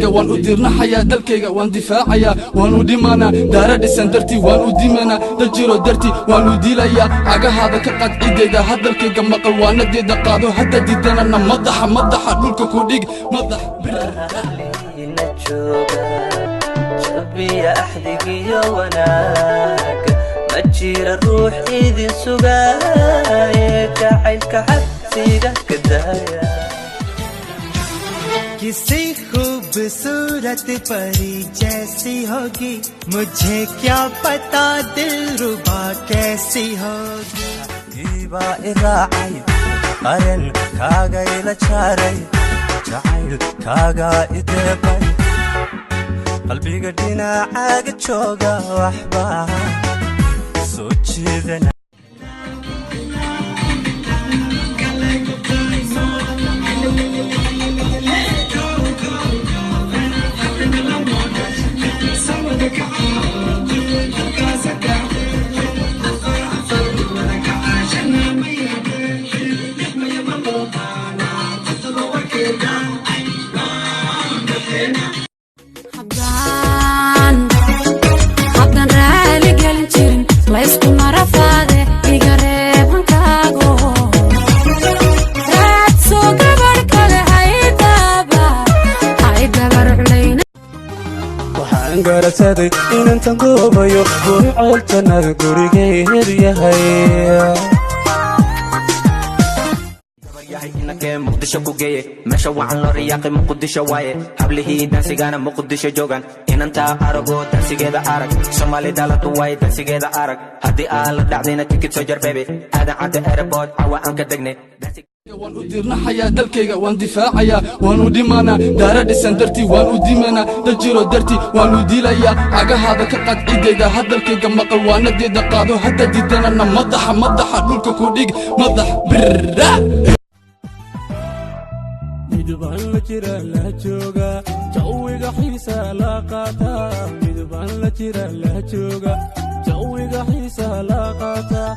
Waan u dirnaxayaa dalkayga, waan difaacayaa, waan u dhimanaa. Daara dhisan dartii waan u dimanaa, dal jiro dartii waan u dilayaa. Cagahaada ka qad ciddayda, hadalkayga maqal, waanadeeda qaado. Hadda diidanana madaxa, madaxa dhulka ku dhig, madax. Ina jooga jabiya axdigiyo wanaaga, ma jira ruux idin sugaaye, jacaylka xabsiga ka daaya. किसी खूबसूरत परी जैसी होगी, मुझे क्या पता दिलरुबा कैसी होगी। Ibaa i raacay, qaren kaaga ila jaaray, jacayl kaagaa i deeqay, qalbiga dhinacaaga jooga, waxbaa soo jiidana. Haddaan raali gelin jirin laysku marafaade, iga reeb hankaago, raadso gabadh kale, haydaba haydaba ruclayna. Waxaan garasaday inantan goobayo, guri ceel jannada gurigeedu yahay. Yahay inankee Muqdisho ku geeye, meesha wacan loo riyaaqay Muqdisho waaye. Hablihii dansigana Muqdisho joogan, inantaa aragoo dansigeeda arag, Soomaali dhalatu waaye, dansigeeda arag. Haddii aa la dhacdayna tikid soo jar bebe, Aadan Cadde Airport cawa aan ka degnay. Waan u dirnaxayaa dalkayga, waan difaacayaa, waan u dhimanaa. Daara dhisan dartii waan u dimanaa, dal jiro dartii waan u dilayaa. Cagahaada ka qad ciddayda, hadalkayga maqal, waanadeeda qaado. Hadda diidanana madaxa, madaxa dhulka ku dhig, madax birra. Midbaan la jira la jooga, jawiga xiisa la qaataa. Midbaan la jira la jooga, jawiga xiisa la qaataa.